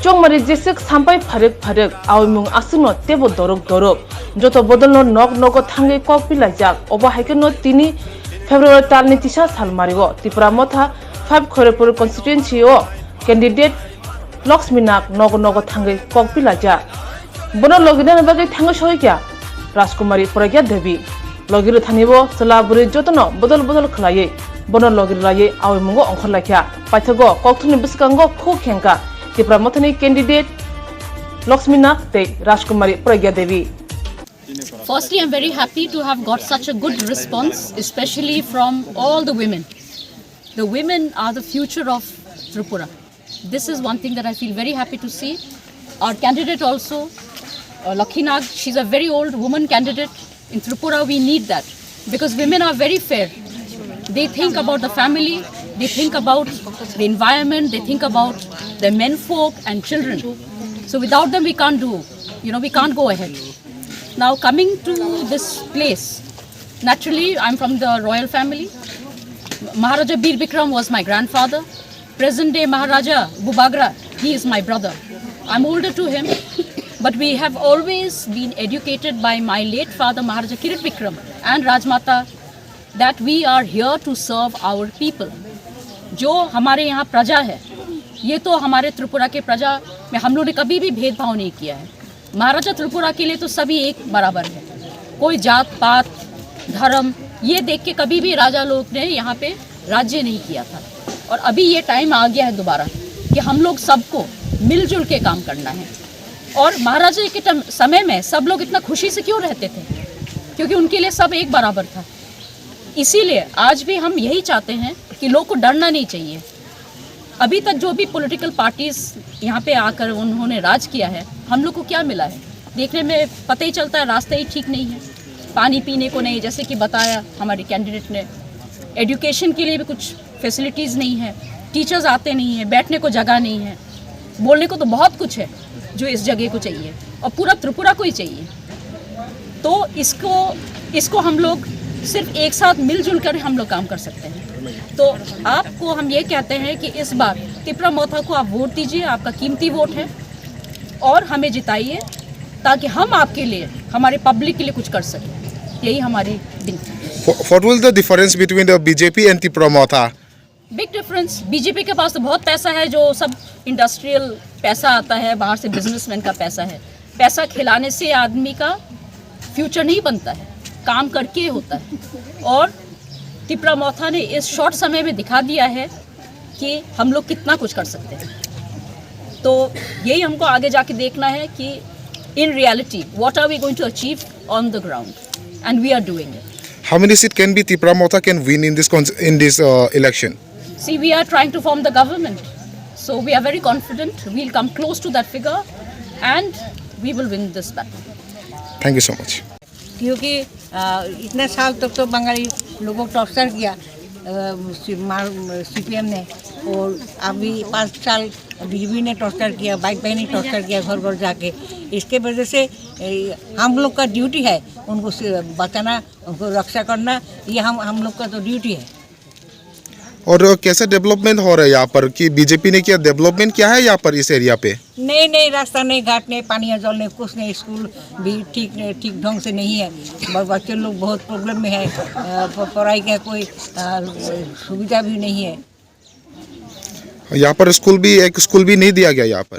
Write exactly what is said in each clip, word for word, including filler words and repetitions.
Chongmari jeswk sampai pharwk pharwk, aoimung aswkno teibo dorok dorok. Joto bodolno nok nogo thangwi kok pilaijak. Obo hai kheno tini February talni tisa sal mario Tipra Motha five Khairapur constituency o candidate Laxmi Nag nogo nogo thangwi kok pilaijak. Bono logirina bagwi thangwi soikha Rajkumari Pragya Devi. Logirwi thanibo chwla bwrwi jotono bodol bodol khwlaiwi bono logirwi laiwi aoimungo ongkhorlaikha. Paithago kokthumni bwskango khuk khengkha Tipra Mothani candidate Laxmi Nag tei Rajkumari Pragya Devi. Firstly, I'm very happy to have got such a good response, especially from all the women. The women are the future of Tripura. This is one thing that I feel very happy to see. Our candidate also, uh, Lakhi Nag, she's a very old woman candidate. In Tripura, we need that because women are very fair. They think about the family, they think about the environment, they think about their menfolk and children. So without them, we can't do, you know, we can't go ahead. Now, coming to this place, naturally, I'm from the royal family. Maharaja Bir Bikram was my grandfather. Present day Maharaja Bubagra, he is my brother. I'm older to him, but we have always been educated by my late father Maharaja Kirit Bikram and Rajmata that we are here to serve our people. जो हमारे यहाँ प्रजा है, ये तो हमारे त्रिपुरा के प्रजा में हम लोग ने कभी भी भेदभाव नहीं किया है। महाराजा त्रिपुरा के लिए तो सभी एक बराबर है, कोई जात पात, धर्म, ये देख के कभी भी राजा लोग ने यहाँ पे राज्य नहीं किया था। और अभी ये टाइम आ गया है दोबारा कि हम लोग सबको मिलजुल के काम करना है। और महाराजा के टम-, समय में सब लोग इतना खुशी से क्यों रहते थे? क्योंकि उनके लिए सब एक बराबर था। इसीलिए आज भी हम यही चाहते हैं कि लोग को डरना नहीं चाहिए। अभी तक जो भी पॉलिटिकल पार्टीज यहाँ पे आकर उन्होंने राज किया है, हम लोग को क्या मिला है? देखने में पता ही चलता है, रास्ता ही ठीक नहीं है, पानी पीने को नहीं, जैसे कि बताया हमारे कैंडिडेट ने, एजुकेशन के लिए भी कुछ फैसिलिटीज़ नहीं है, टीचर्स आते नहीं हैं, बैठने को जगह नहीं है। बोलने को तो बहुत कुछ है जो इस जगह को चाहिए और पूरा त्रिपुरा को ही चाहिए। तो इसको, इसको हम लोग सिर्फ एक साथ मिलजुल कर हम लोग काम कर सकते हैं। तो आपको हम ये कहते हैं कि इस बार तिपरा मोथा को आप वोट दीजिए, आपका कीमती वोट है, और हमें जिताइए ताकि हम आपके लिए, हमारे पब्लिक के लिए कुछ कर सकें। यही हमारी विनती है। Wha- What will the difference between the B J P and Tipra Motha? Big difference. BJP के पास तो बहुत पैसा है, जो सब इंडस्ट्रियल पैसा आता है, बाहर से बिजनेसमैन का पैसा है। पैसा खिलाने से आदमी का फ्यूचर नहीं बनता है, काम करके होता है। और तिपरा मोथा ने इस शॉर्ट समय में दिखा दिया है कि हम लोग कितना कुछ कर सकते हैं। तो यही हमको आगे जाके देखना है कि in reality what are we going to achieve on the ground, and we are doing it. How many seat can be Tipra Motha can win in this cons- in this uh, election? See, we are trying to form the government, so we are very confident we'll come close to that figure and we will win this battle. Thank you so much. क्योंकि अ, इतने साल तक तो बंगाली लोगों को टॉर्चर किया सीपीएम ने, और अभी पाँच साल बीजेपी ने टॉर्चर किया, बाइक बहनी टॉर्चर किया घर घर जाके। इसके वजह से ए, हम लोग का ड्यूटी है उनको से बचाना, उनको रक्षा करना, ये हम हम लोग का तो ड्यूटी है। और कैसे डेवलपमेंट हो रहा है यहाँ पर, कि बीजेपी ने किया डेवलपमेंट किया है यहाँ पर इस एरिया पे? नहीं, नहीं, रास्ता नहीं, घाट नहीं, पानी और जल नहीं, कुछ नहीं, स्कूल भी ठीक नहीं, ठीक ढंग से नहीं है। ब- बच्चे लोग बहुत प्रॉब्लम में है। अ, प- पढ़ाई का कोई अ, सुविधा भी नहीं है। यहाँ पर स्कूल भी, एक स्कूल भी नहीं दिया गया यहाँ पर?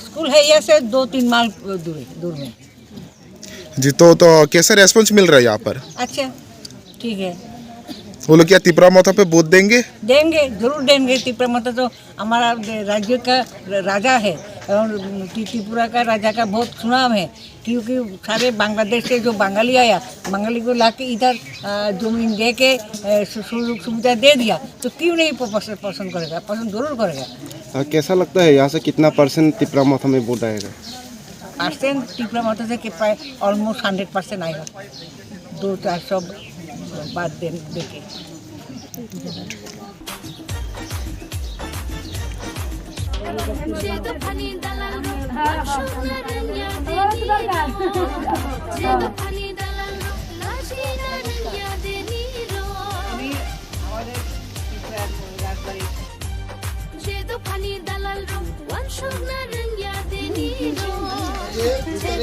स्कूल है यहाँ से दो तीन माइल दूर है, दूर में। जी, तो तो कैसे रेस्पॉन्स मिल रहा है यहाँ पर? अच्छा, ठीक है। वो लोग क्या तिपरा मोथा पे वोट देंगे? देंगे, जरूर देंगे। तिपरा मोथा तो हमारा दे- राज्य का र- राजा है, और त्रि- त्रिपुरा का राजा का बहुत सुनाम है, क्योंकि सारे बांग्लादेश से जो बंगाली आया, बंगाली को लाके इधर अ, जमीन दे के अ, सु- सुजोग सुविधा दे दिया, तो क्यों नहीं प- पसंद पसंद करेगा? पसंद जरूर करेगा। अ, कैसा लगता है, यहाँ से कितना परसेंट तिपरा मोथा में वोट आएगा? परसेंट तिपरा मोथा से कि प्राय ऑलमोस्ट हंड्रेड परसेंट आएगा। दो चार सौ बाद दे, दे के।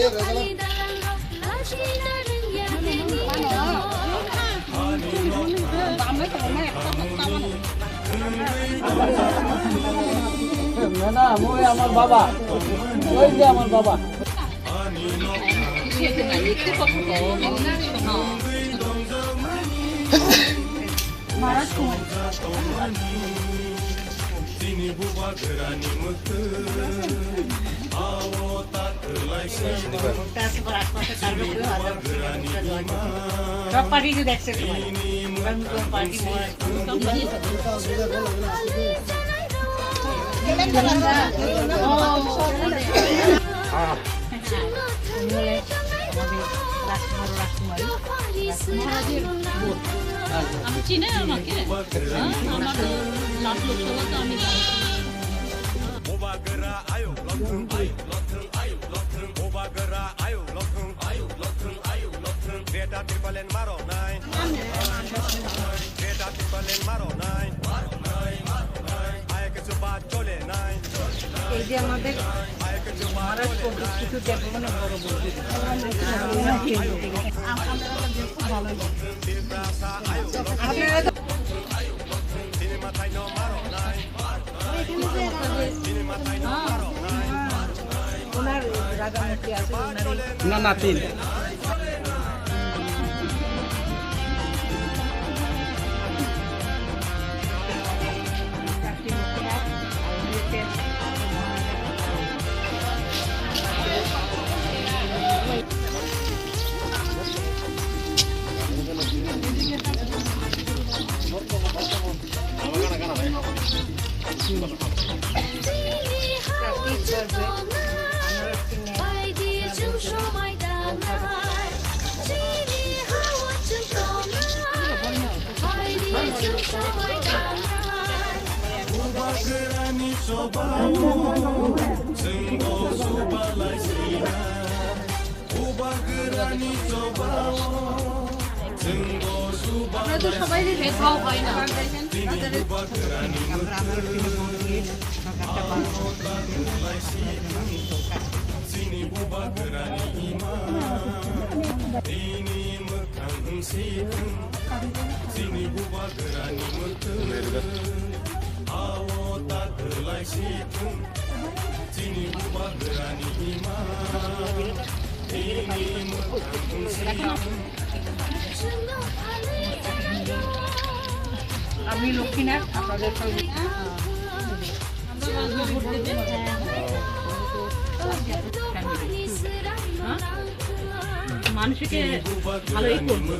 না, না, ওই আমার বাবা, ওই যে আমার বাবা। সব পার্টি তো দেখছে তোমার। এবার তোমার পার্টি মনে হয়। আমি চিনে আমাকে? হ্যাঁ, আমার লাভ লোকসভা তো আমি জানি। এই যে আমাদের মহারাজ প্রদীপ কিছু দেখবো না, বড় বড়। আপনারা তো ওনার রাজা মূর্তি আছে, ওনার এই না, নাতিন। আমরা তো সবাই ভেদভাব হয় না। আমি লক্ষ্মীনাথ, আপনাদের সঙ্গে। মানুষকে ভালোই করবো।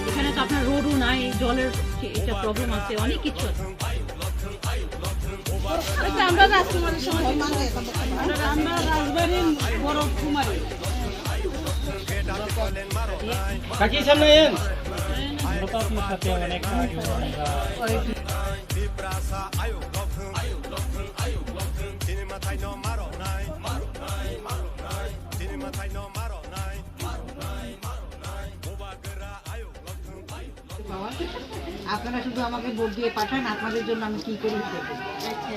এখানে তো আপনার রোডও নাই, জলের কি একটা প্রবলেম আছে, অনেক কিছু আছে। আচ্ছা, আমরা রাজকুমারীর সঙ্গে, আমরা রাজবাড়ির বড় কুমারী। কাকি সামনে আইন। আমরা তো আপনার সাথে অনেক আগে আমরা আপনারা শুধু আমাকে ভোট দিয়ে পাঠান, আপনাদের জন্য আমি কি করি দেব। আচ্ছা,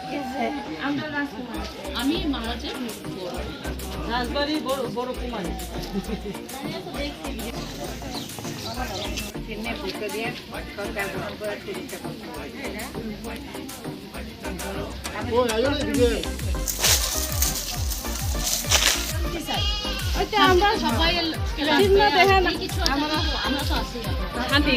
ঠিক আছে। আমরা রাজকুমার। আমি মহারাজের বউ। রাজবাড়ির বড়, বড় কুমারী। ওই তো আমরা সবাই চিহ্ন দেখে না। আমরা, আমরা তো আছি। শান্তি।